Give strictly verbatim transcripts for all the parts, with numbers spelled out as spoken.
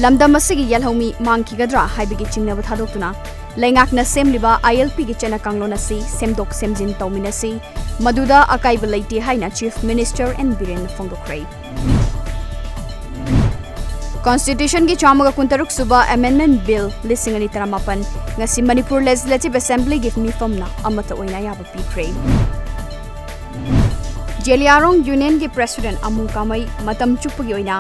ꯇꯝꯗꯝ ꯑꯁꯤꯒꯤ ꯌꯦꯜꯍꯧꯃꯤ ꯃꯥꯡꯈꯤꯒꯗ꯭ꯔꯥ ꯍꯥꯏꯕꯒꯤ ꯆꯤꯡꯅꯕ ꯊꯥꯗꯣꯛꯇꯨꯅ ꯂꯩꯉꯥꯛꯅ ꯁꯦꯝꯂꯤꯕ ILP ꯒꯤ ꯆꯠꯅ ꯀꯥꯡꯂꯣꯟ ꯑꯁꯤ ꯁꯦꯝꯗꯣꯛ ꯁꯦꯝꯖꯤꯟ ꯇꯧꯃꯤꯟꯅꯁꯤ, ꯃꯗꯨꯗ ꯑꯀꯥꯏꯕ ꯂꯩꯇꯦ ꯍꯥꯏꯅ Chief Minister N ꯕꯤꯔꯦꯟꯅ ꯐꯣꯡꯗꯣꯛꯈ꯭ꯔꯦ꯫ Constitution ꯒꯤ ꯆꯥꯝꯃꯒ ꯀꯨꯟꯇꯔꯨꯛ ꯁꯨꯕ Amendment Bill ꯂꯤꯁꯤꯡ ꯑꯅꯤ ꯇꯔꯥꯃꯥꯄꯟ ꯉꯁꯤ ꯃꯅꯤꯄꯨꯔ Legislative Assembly ꯒꯤ ꯃꯤꯐꯝꯅ ꯑꯃꯠꯇ ꯑꯣꯏꯅ ꯑꯌꯥꯕ ꯄꯤꯈ꯭ꯔꯦ꯫ ꯖꯦꯂꯤꯌꯥꯡꯔꯣꯡ Union ꯒꯤ President ꯑꯃꯨ ꯀꯥꯃꯩ ꯃꯇꯝ ꯆꯨꯞꯄꯒꯤ ꯑꯣꯏꯅ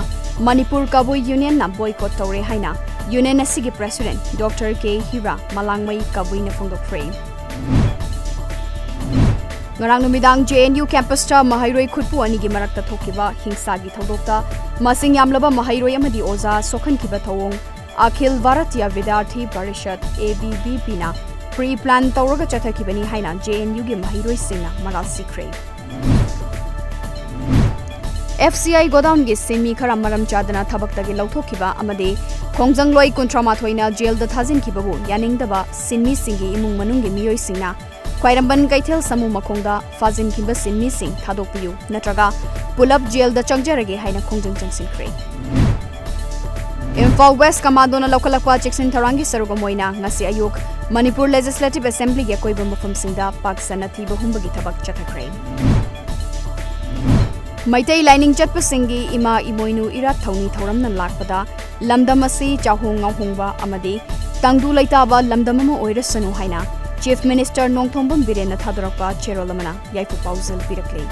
ꯃꯅꯤꯄꯨꯔ ꯀꯕꯨꯏ Union ꯅ boycott ꯇꯧꯔꯦ ꯍꯥꯏꯅ Union ꯑꯁꯤꯒꯤ President Doctor ꯀꯦ ꯍꯤꯔꯥ ꯃꯂꯥꯡꯃꯩ ꯀꯕꯨꯏꯅ ꯐꯣꯡꯗꯣꯛꯈ꯭ꯔꯦ꯫ ꯉꯔꯥꯡ ꯅꯨꯃꯤꯗꯥꯡ JNU campus ꯇ ꯃꯍꯩꯔꯣꯏ ꯈꯨꯠꯄꯨ ꯑꯅꯤꯒꯤ ꯃꯔꯛꯇ ꯊꯣꯛꯈꯤꯕ ꯍꯤꯡꯁꯥꯒꯤ ꯊꯧꯗꯣꯛꯇ ꯃꯁꯤꯡ ꯌꯥꯝꯂꯕ ꯃꯍꯩꯔꯣꯏ ꯑꯃꯗꯤ ꯑꯣꯖꯥ ꯁꯣꯛꯍꯟꯈꯤꯕ ꯊꯧꯑꯣꯡ ꯑꯈꯤꯜ ꯚꯥꯔꯇꯤꯌꯥ ꯕꯤꯗ꯭ꯌꯥꯔꯊꯤ ꯄꯔꯤꯁꯠ, ABVP ꯅ pre-plan ꯇꯧꯔꯒ ꯆꯠꯊꯈꯤꯕꯅꯤ ꯍꯥꯏꯅ JNU ꯒꯤ ꯃꯍꯩꯔꯣꯏꯁꯤꯡꯅ ꯃꯔꯥꯜ ꯁꯤꯈ꯭ꯔꯦ꯫ FCI godown ꯒꯤ ꯁꯤꯟꯃꯤ ꯈꯔ ꯃꯔꯝ ꯆꯥꯗꯅ ꯊꯕꯛꯇꯒꯤ ꯂꯧꯊꯣꯛꯈꯤꯕ ꯑꯃꯗꯤ ꯈꯣꯡꯖꯪꯂꯣꯏ ꯀꯨꯟꯊ꯭ꯔꯥ ꯃꯥꯊꯣꯏꯅ jail ꯗ ꯊꯥꯖꯤꯟꯈꯤꯕꯕꯨ ꯌꯥꯅꯤꯡꯗꯕ ꯁꯤꯟꯃꯤꯁꯤꯡꯒꯤ ꯏꯃꯨꯡ ꯃꯅꯨꯡꯒꯤ ꯃꯤꯑꯣꯏꯁꯤꯡꯅ ꯈ꯭ꯋꯥꯏꯔꯝꯕꯟ ꯀꯩꯊꯦꯜ ꯁꯥꯃꯨ ꯃꯈꯣꯡꯗ ꯐꯥꯖꯤꯟꯈꯤꯕ ꯁꯤꯟꯃꯤꯁꯤꯡ ꯊꯥꯗꯣꯛꯄꯤꯌꯨ ꯅꯠꯇ꯭ꯔꯒ ꯄꯨꯂꯞ jail ꯗ ꯆꯪꯖꯔꯒꯦ ꯍꯥꯏꯅ ꯈꯣꯡꯖꯪ ꯆꯪꯁꯤꯟꯈ꯭ꯔꯦ꯫ ꯏꯝꯐꯥꯜ West Commando ꯅ ꯂꯧꯈꯠꯂꯛꯄ ꯆꯦꯛꯁꯤꯟ ꯊꯧꯔꯥꯡꯒꯤ ꯁꯔꯨꯛ ꯑꯃ ꯑꯣꯏꯅ ꯉꯁꯤ ꯑꯌꯨꯛ ꯃꯅꯤꯄꯨꯔ Legislative Assembly ꯒꯤ ꯑꯀꯣꯏꯕ ꯃꯐꯝꯁꯤꯡꯗ ꯄꯥꯛ ꯁꯟꯅ ꯊꯤꯕ ꯍꯨꯝꯕꯒꯤ ꯊꯕꯛ ꯆꯠꯊꯈ꯭ꯔꯦ꯫ ꯃꯩꯇꯩ ꯂꯥꯏꯅꯤꯡ ꯆꯠꯄꯁꯤꯡꯒꯤ ꯏꯃꯥ ꯏꯃꯣꯏꯅꯨ ꯏꯔꯥꯠ ꯊꯧꯅꯤ ꯊꯧꯔꯝꯅ ꯂꯥꯛꯄꯗ ꯂꯝꯗꯝ ꯑꯁꯤ ꯆꯥꯍꯣꯡ ꯉꯥꯍꯣꯡꯕ ꯑꯃꯗꯤ ꯇꯪꯗꯨ ꯂꯩꯇꯥꯕ ꯂꯝꯗꯝ ꯑꯃ ꯑꯣꯏꯔꯁꯅꯨ ꯍꯥꯏꯅ Chief Minister ꯅꯣꯡꯊꯣꯝꯕꯝ ꯕꯤꯔꯦꯟꯅ ꯊꯥꯗꯣꯔꯛꯄ ꯆꯦꯔꯣꯜ ꯑꯃꯅ ꯌꯥꯏꯐ ꯄꯥꯎꯖꯦꯜ ꯄꯤꯔꯛꯂꯤ꯫